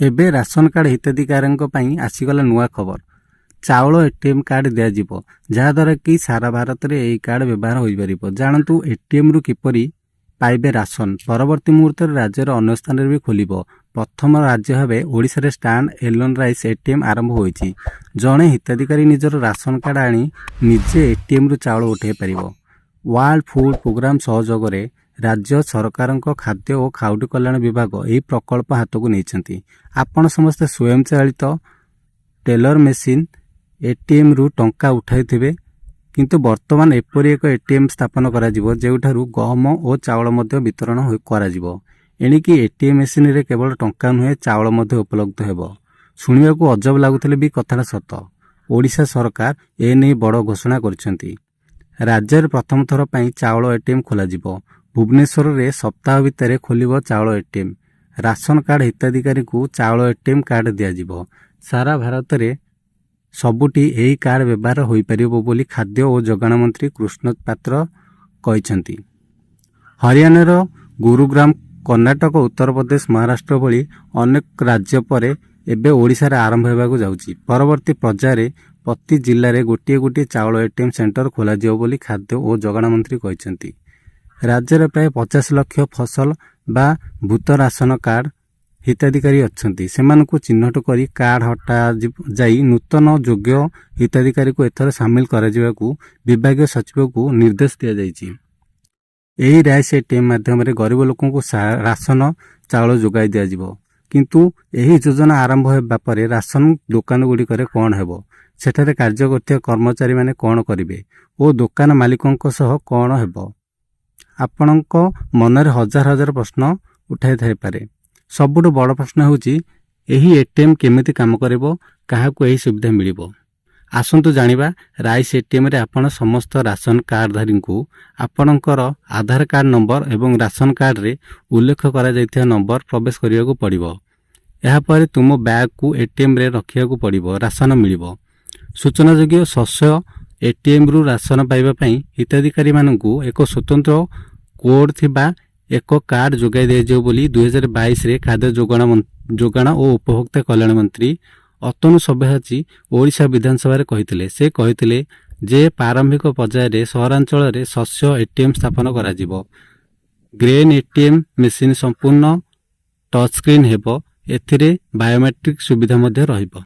ଏବେ ration card ହିତାଧିକାରୀଙ୍କ ପାଇଁ ଆସିଗଲା ନୂଆ ଖବର। ଚାଉଳ ଏଟିଏମ୍ କାର୍ଡ଼ ଦିଆଯିବ, ଯାହାଦ୍ୱାରା କି ସାରା ଭାରତରେ ଏହି କାର୍ଡ଼ ବ୍ୟବହାର ହୋଇପାରିବ। ଜାଣନ୍ତୁ, ଏଟିଏମ୍ରୁ କିପରି ପାଇବେ ରାସନ। ପରବର୍ତ୍ତୀ ମୁହୂର୍ତ୍ତରେ ରାଜ୍ୟର ଅନ୍ୟ ସ୍ଥାନରେ ବି ଖୋଲିବ। ପ୍ରଥମ ରାଜ୍ୟ ଭାବେ ଓଡ଼ିଶାରେ ଷ୍ଟାଣ୍ଡ ଏଲୋନ୍ ରାଇସ୍ ଏଟିଏମ୍ ଆରମ୍ଭ ହୋଇଛି। ଜଣେ ହିତାଧିକାରୀ ନିଜର ରାସନ କାର୍ଡ଼ ଆଣି ନିଜେ ଏଟିଏମ୍ରୁ ଚାଉଳ ଉଠାଇ ପାରିବ। ୱାର୍ଲଡ ଫୁଡ୍ ପ୍ରୋଗ୍ରାମ ସହଯୋଗରେ ରାଜ୍ୟ ସରକାରଙ୍କ ଖାଦ୍ୟ ଓ ଖାଉଟି କଲ୍ୟାଣ ବିଭାଗ ଏହି ପ୍ରକଳ୍ପ ହାତକୁ ନେଇଛନ୍ତି। ଆପଣ ସମସ୍ତେ ସ୍ୱୟଂଚାଳିତ ଟେଲର ମେସିନ୍ ଏଟିଏମ୍ରୁ ଟଙ୍କା ଉଠାଇଥିବେ, କିନ୍ତୁ ବର୍ତ୍ତମାନ ଏପରି ଏକ ଏଟିଏମ୍ ସ୍ଥାପନ କରାଯିବ, ଯେଉଁଠାରୁ ଗହମ ଓ ଚାଉଳ ମଧ୍ୟ ବିତରଣ କରାଯିବ। ଏଣିକି ଏଟିଏମ୍ ମେସିନରେ କେବଳ ଟଙ୍କା ନୁହେଁ, ଚାଉଳ ମଧ୍ୟ ଉପଲବ୍ଧ ହେବ। ଶୁଣିବାକୁ ଅଜବ ଲାଗୁଥିଲେ ବି କଥାଟା ସତ। ଓଡ଼ିଶା ସରକାର ଏନେଇ ବଡ଼ ଘୋଷଣା କରିଛନ୍ତି। ରାଜ୍ୟରେ ପ୍ରଥମ ଥର ପାଇଁ ଚାଉଳ ଏଟିଏମ୍ ଖୋଲାଯିବ। ଭୁବନେଶ୍ୱରରେ ସପ୍ତାହ ଭିତରେ ଖୋଲିବ ଚାଉଳ ଏଟିଏମ୍। ରାସନ କାର୍ଡ଼ ହିତାଧିକାରୀଙ୍କୁ ଚାଉଳ ଏଟିଏମ୍ କାର୍ଡ଼ ଦିଆଯିବ। ସାରା ଭାରତରେ ସବୁଠି ଏହି କାର୍ଡ଼ ବ୍ୟବହାର ହୋଇପାରିବ ବୋଲି ଖାଦ୍ୟ ଓ ଯୋଗାଣ ମନ୍ତ୍ରୀ କୃଷ୍ଣ ପାତ୍ର କହିଛନ୍ତି। ହରିୟାଣାର ଗୁରୁଗ୍ରାମ, କର୍ଣ୍ଣାଟକ, ଉତ୍ତରପ୍ରଦେଶ, ମହାରାଷ୍ଟ୍ର ଭଳି ଅନେକ ରାଜ୍ୟ ପରେ ଏବେ ଓଡ଼ିଶାରେ ଆରମ୍ଭ ହେବାକୁ ଯାଉଛି। ପରବର୍ତ୍ତୀ ପର୍ଯ୍ୟାୟରେ ପ୍ରତି ଜିଲ୍ଲାରେ ଗୋଟିଏ ଗୋଟିଏ ଚାଉଳ ଏଟିଏମ୍ ସେଣ୍ଟର ଖୋଲାଯିବ ବୋଲି ଖାଦ୍ୟ ଓ ଯୋଗାଣ ମନ୍ତ୍ରୀ କହିଛନ୍ତି। ରାଜ୍ୟରେ ପ୍ରାୟ 50 ଲକ୍ଷ ଫସଲ ବା ଭୂତ ରାସନ କାର୍ଡ଼ ହିତାଧିକାରୀ ଅଛନ୍ତି। ସେମାନଙ୍କୁ ଚିହ୍ନଟ କରି କାର୍ଡ଼ ହଟା ଯାଇ ନୂତନ ଯୋଗ୍ୟ ହିତାଧିକାରୀକୁ ଏଥର ସାମିଲ କରାଯିବାକୁ ବିଭାଗୀୟ ସଚିବଙ୍କୁ ନିର୍ଦ୍ଦେଶ ଦିଆଯାଇଛି। ଏହି ରାଇସ୍ ଏଟିଏମ୍ ମାଧ୍ୟମରେ ଗରିବ ଲୋକଙ୍କୁ ରାସନ ଚାଉଳ ଯୋଗାଇ ଦିଆଯିବ। କିନ୍ତୁ ଏହି ଯୋଜନା ଆରମ୍ଭ ହେବା ପରେ ରାସନ ଦୋକାନଗୁଡ଼ିକରେ କ'ଣ ହେବ, ସେଠାରେ କାର୍ଯ୍ୟ କରୁଥିବା କର୍ମଚାରୀମାନେ କ'ଣ କରିବେ ଓ ଦୋକାନ ମାଲିକଙ୍କ ସହ କ'ଣ ହେବ, ଆପଣଙ୍କ ମନରେ ହଜାର ହଜାର ପ୍ରଶ୍ନ ଉଠାଇଥାଇପାରେ। ସବୁଠୁ ବଡ଼ ପ୍ରଶ୍ନ ହେଉଛି, ଏହି ଏଟିଏମ୍ କେମିତି କାମ କରିବ? କାହାକୁ ଏହି ସୁବିଧା ମିଳିବ? ଆସନ୍ତୁ ଜାଣିବା। ରାଇସ୍ ଏଟିଏମ୍ରେ ଆପଣ ସମସ୍ତ ରାସନ କାର୍ଡ଼ଧାରୀଙ୍କୁ ଆପଣଙ୍କର ଆଧାର କାର୍ଡ଼ ନମ୍ବର ଏବଂ ରାସନ କାର୍ଡ଼ରେ ଉଲ୍ଲେଖ କରାଯାଇଥିବା ନମ୍ବର ପ୍ରବେଶ କରିବାକୁ ପଡ଼ିବ। ଏହାପରେ ତୁମ ବ୍ୟାଗକୁ ଏଟିଏମ୍ରେ ରଖିବାକୁ ପଡ଼ିବ, ରାସନ ମିଳିବ। ସୂଚନାଯୋଗ୍ୟ, ଶସ୍ୟ ଏଟିଏମ୍ରୁ ରାସନ ପାଇବା ପାଇଁ ହିତାଧିକାରୀମାନଙ୍କୁ ଏକ ସ୍ୱତନ୍ତ୍ର କୋଡ୍ ଥିବା ଏକ କାର୍ଡ଼ ଯୋଗାଇ ଦିଆଯିବ ବୋଲି 2022ରେ ଖାଦ୍ୟ ଯୋଗାଣ ଓ ଉପଭୋକ୍ତା କଲ୍ୟାଣ ମନ୍ତ୍ରୀ ଅତନୁ ସବ୍ୟସାଚୀ ଓଡ଼ିଶା ବିଧାନସଭାରେ କହିଥିଲେ। ସେ କହିଥିଲେ ଯେ ପ୍ରାରମ୍ଭିକ ପର୍ଯ୍ୟାୟରେ ସହରାଞ୍ଚଳରେ ଶସ୍ୟ ଏଟିଏମ୍ ସ୍ଥାପନ କରାଯିବ। ଗ୍ରେନ୍ ଏଟିଏମ୍ ମେସିନ୍ ସମ୍ପୂର୍ଣ୍ଣ ଟଚ୍ ସ୍କ୍ରିନ୍ ହେବ। ଏଥିରେ ବାୟୋମେଟ୍ରିକ୍ ସୁବିଧା ମଧ୍ୟ ରହିବ।